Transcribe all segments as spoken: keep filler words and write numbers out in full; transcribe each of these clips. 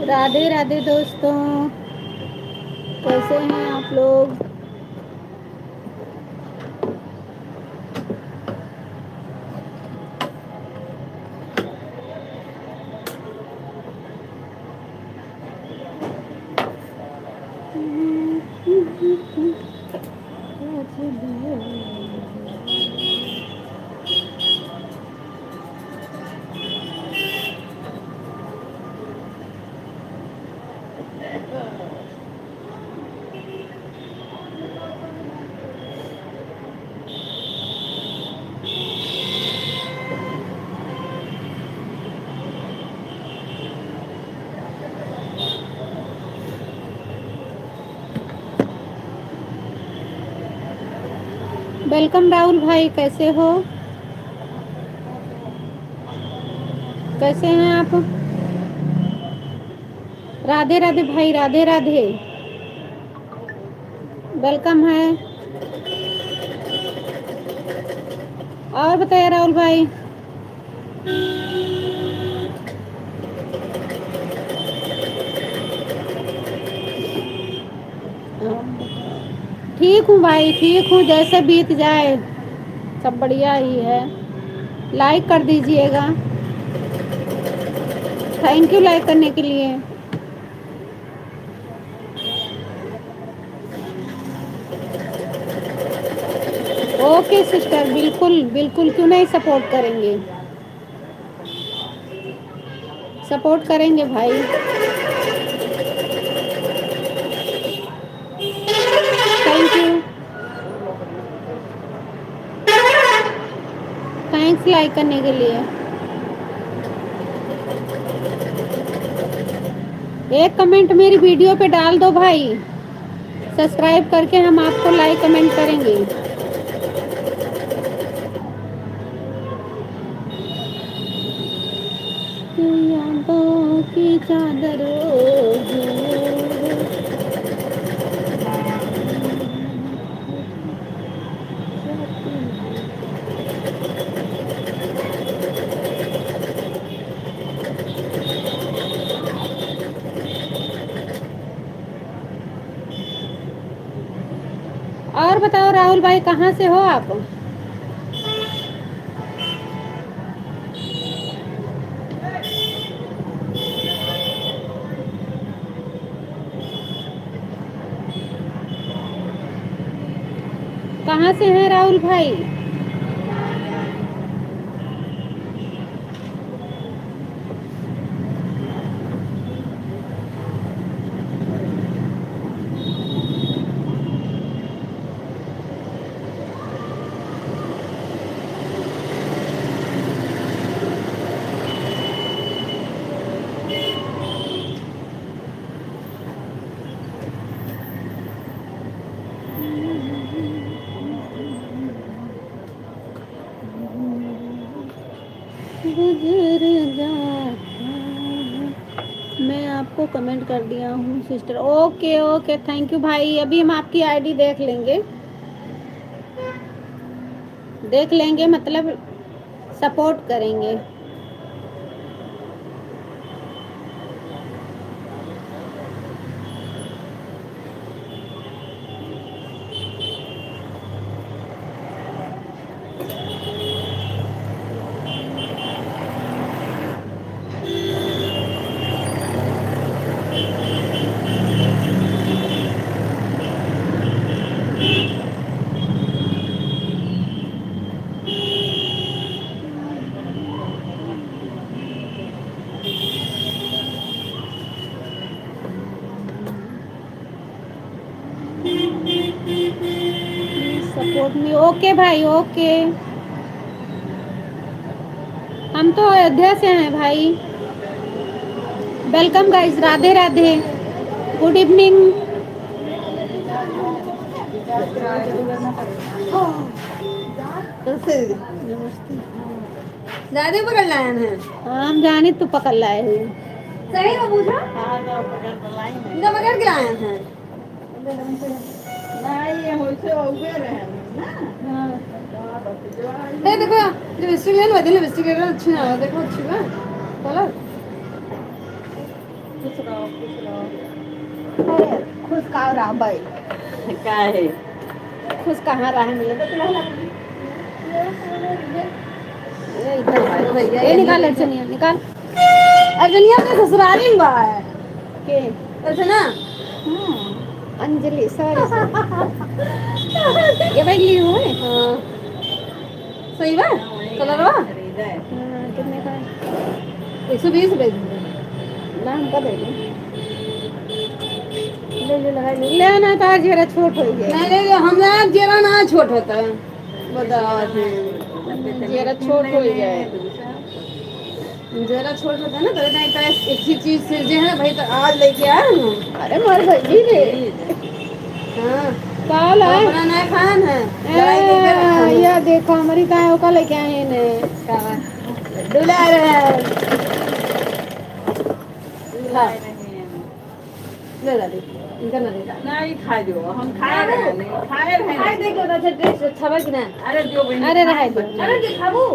राधे राधे दोस्तों, कैसे हैं आप लोग? Welcome राहुल भाई, कैसे हो? कैसे हैं आप? राधे राधे भाई, राधे राधे। Welcome है। और बताइए राहुल भाई। ठीक हूँ भाई, ठीक हूँ, जैसे बीत जाए सब बढ़िया ही है। Like कर दीजिएगा। Thank you like करने के लिए। OK sister, बिल्कुल बिल्कुल, क्यों नहीं support करेंगे, support करेंगे भाई। Thank you। Thanks like करने के लिए। एक comment मेरी video पे डाल दो भाई, subscribe करके हम आपको like comment करेंगे। यादों की चादर ओढ़। और बताओ राहुल भाई, कहाँ से हो आप? कहाँ से हैं राहुल भाई? गुजर जाता है। मैं आपको comment कर दिया हूँ sister। OK, OK, thank you भाई। अभी हम आपकी ID देख लेंगे, देख लेंगे, मतलब support करेंगे। कोटनी, ओके भाई, ओके। हम तो अयोध्या से हैं भाई। वेलकम गाइस, राधे राधे, गुड इवनिंग। ज्यादा पकड़ लायन है। हाँ, हम जानी तू पकड़ लाए हो। सही में पूछा? इनका पकड़ के लायन है। नहीं, ये होइसे उबे रहे ना। हाँ। ए, देखो, लिपस्टिक लेन बदी, लिपस्टिक लेन अच्छी ना हो, देखो, अच्छी बा। कलर। खुश रहो, खुश रहो। अरे, खुश का रहा भाई? का है? खुश कहाँ रहा मिले? तो तुम्हारा ये इधर भाई, ये निकाल, अर्चनिया, निकाल। अर्चनिया अपने ससुराली में बा है। के? अर्चना। हाँ, अंजलि, सॉरी, सॉरी। ये भाई ली हुए? हाँ। सही बा? कलर बा? हाँ, कितने का है? एक सौ बीस रुपए दे दे। ना, हमका दे दे। ले, ले, लगा ले। ले ना, तार जेरा छोट हो गया। नहीं, नहीं, हमरा जेरा ना छोट होता है। बताओ। जेरा छोट हो गया है। जरा छोट होता ना, तो इतना, इतना एक ही चीज सिरजे है ना भाई, तो आज लेके आए हम। अरे मोर भौजी रे। हाँ। का ला? अपना नया खान है। ए, लड़ाई करके रखा है। या देखो, हमारी का है, ओका लेके आए हैं ने। का बा? दुलार है। दुलार है। ले ला दे, इनका ना दे। नहीं खा जो, हम खाए रहे नहीं, खाए रहे खाए नहीं। देखो ना, अच्छा, टेस्ट अच्छा बा कि ना? अरे जो बहन, अरे रहे दो। अरे दिखाबू।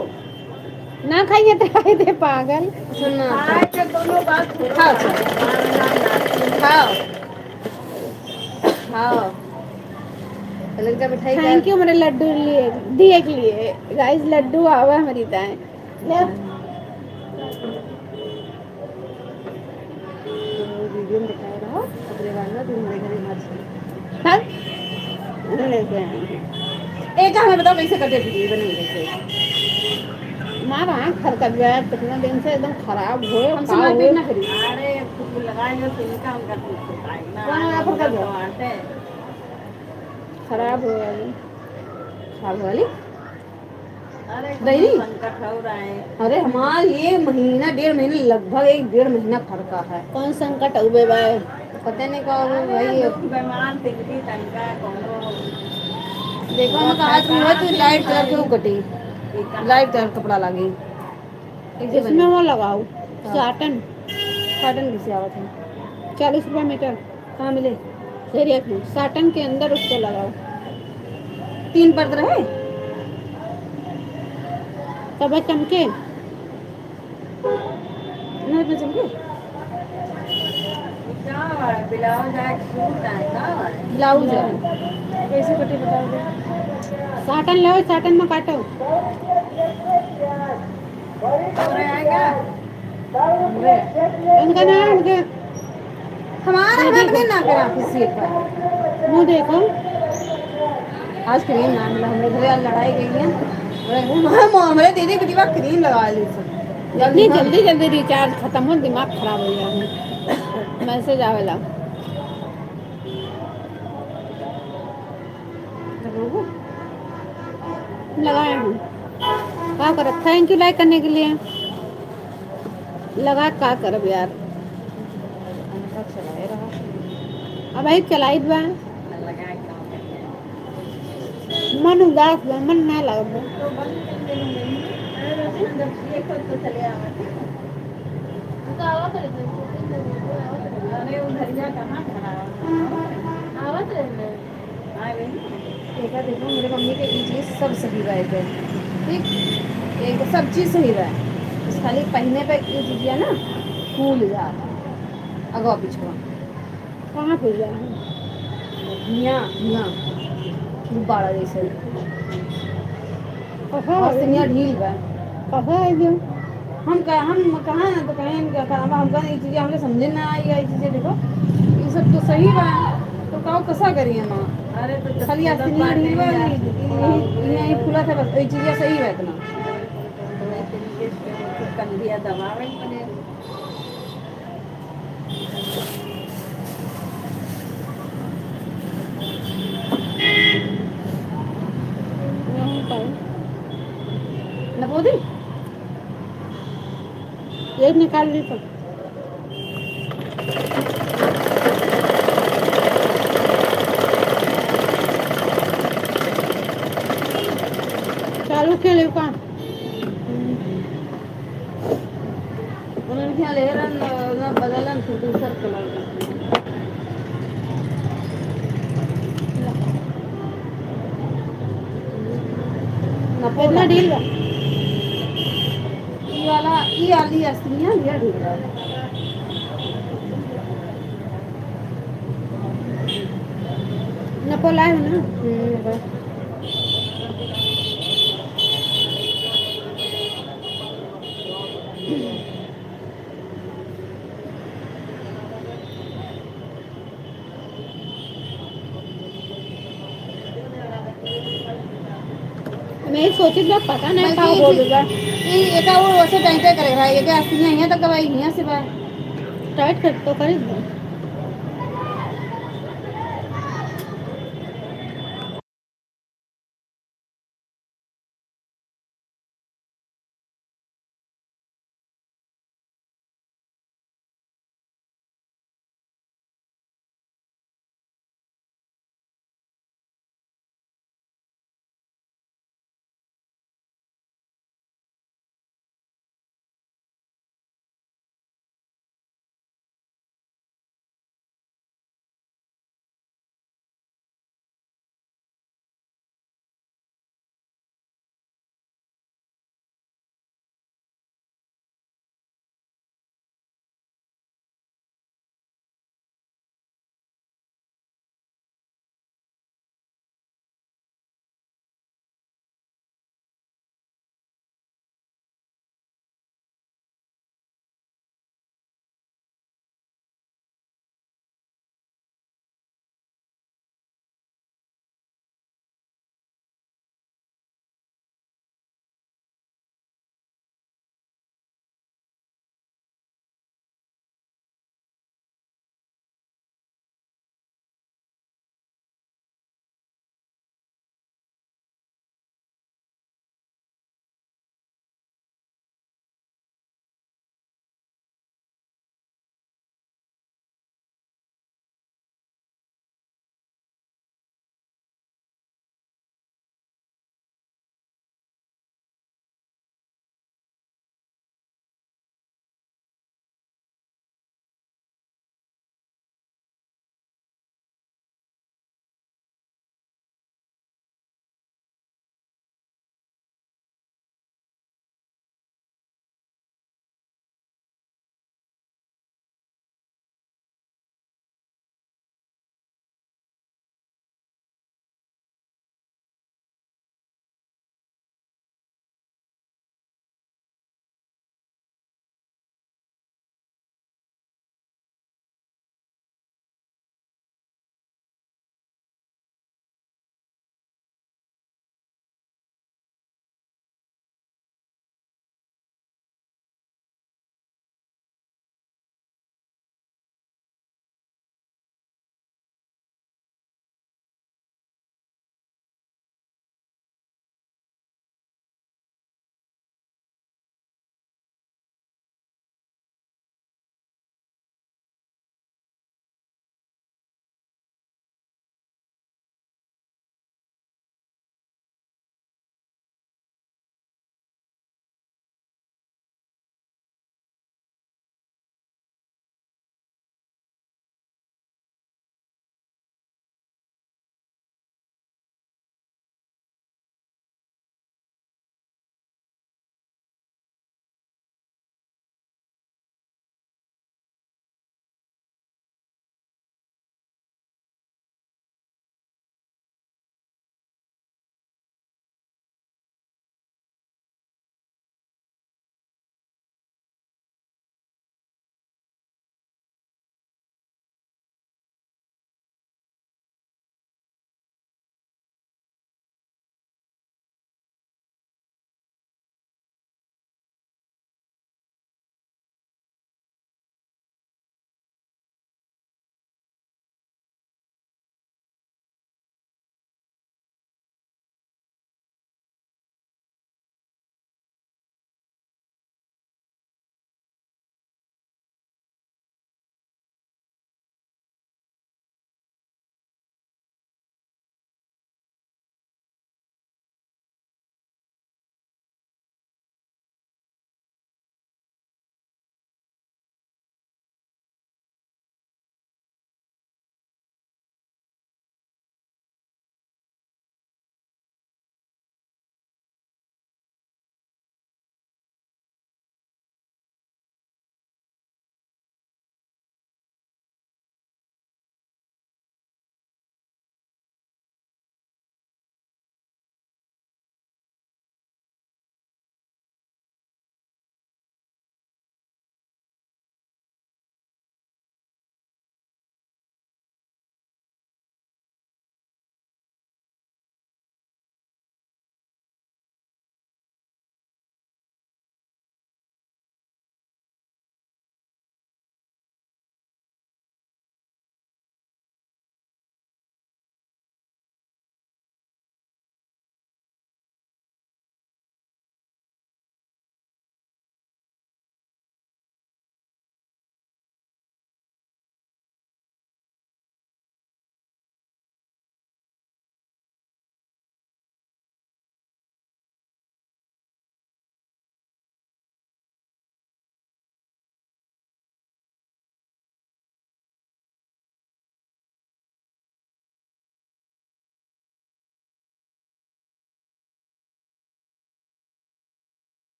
ना खाइए तो रहे दे पागल। सुन ना। खाए के दोनों बात हो। खाओ, खाओ। खाओ। खाओ। पहले इनका मिठाई का थैंक यू मेरे लड्डू लिए, दिए के लिए। गाइस लड्डू आवा हमारी ताए। ले। तो वीडियो में दिखाए रहो, ओकरे बाद में तुम हमारे घरे मत जाओ। हाँ? अरे लेके आएंगे। एक हमें बताओ कैसे कटे वीडियो बनेंगे कैसे? मार आँख फरकत बा यार, कितना दिन से एकदम खराब हो, हमसे का मारपीट हो? ना करी। अरे, खुद लगा लो, तो इनका उनका कुछ होता है ना, कौन आँख फरकत बा? तो आते हैं। खराब हो गया। खराब हो गया? अरे, दही? कौनो संकट हो रहा है। अरे, हमार ये महीना, डेढ़ महीना, लगभग एक डेढ़ महीना फरका है। कौन संकट उबे बा? पता नहीं का हो भाई। दुख, बीमार, तिकड़ी, तनका, कौनो देखो, हम कहा तुम हो, तू लाइट कलर के वो कटी। लाइट कलर कपड़ा लागी। कैसे इसमें बने? वो लगाओ, हाँ। साटन। साटन कैसे आवत है? चालीस रुपया मीटर। कहाँ मिले? दरिया के साटन के अंदर उसको लगाओ। तीन परत रहे? तब चमके? नहीं, इतना चमके? का है? ब्लाउज है, सूट है, का है? ब्लाउज है। कैसे कटे बताओ दे। साटन लो, साटन में काटो। उनका ना, उनके हमारा मुंह हाथ देखो। में ना करा किसी पर। मुंह देखो। आज क्रीम ना मिला, हमरे घरे आज लड़ाई गई है। हमरे, हमरे दीदी की दीवार क्रीम लगा ली सब। इतनी जल्दी जल्दी रिचार्ज खत्म हो, दिमाग खराब हो गया है। मैसेज आवेला। लगाए हैं। का करब? थैंक यू लाइक करने के लिए। लगा का करब यार। अब आई चलाइत बा। मन उदास बा, मन ना लागत बा। आवत रहे। एका देखो, मेरे मम्मी के ई चीज सब सही रहे थे, ठीक, एक सब चीज सही रहे, बस खाली पहिने पे ई चीज है ना, फूल जा, अगवा पिछवा। कहाँ फूल जा? हियाँ, हियाँ, गुब्बारा जैसे। कहाँ और है? सिंगिया ढील बा। कहाँ है जो? हम कह-, हम कहाँ ना तो कहें इनका काम, हम कहें ये चीजें हमरे समझे ना आई, ये चीजें देखो, ये सब तो सही बा, तो काऊ कसा करी हम? अरे तो खाली आस्तीन ढील बा, यही, यही, यही फूला था बस, ये चीजें सही बा इतना। कंधिया दबावे पड़े। निकाल ली तो। चालू के लिए का? उन्हन के यहाँ ले रहन, न, न बदलन, फिर दूसर कलर के। न इतना पोला। ढील बा। ई वाला, ई वाली अस्तियाँ ये ढील बा। न पोला है ना? हम्म, बस। मैं सोचित बा, पता नहीं का बल्कि बोल बा। ई एका वो वैसे टाइटे करे है, एके अस्तियाँ यहाँ तक दवाई यहाँ से बा। टाइट कर तो करी।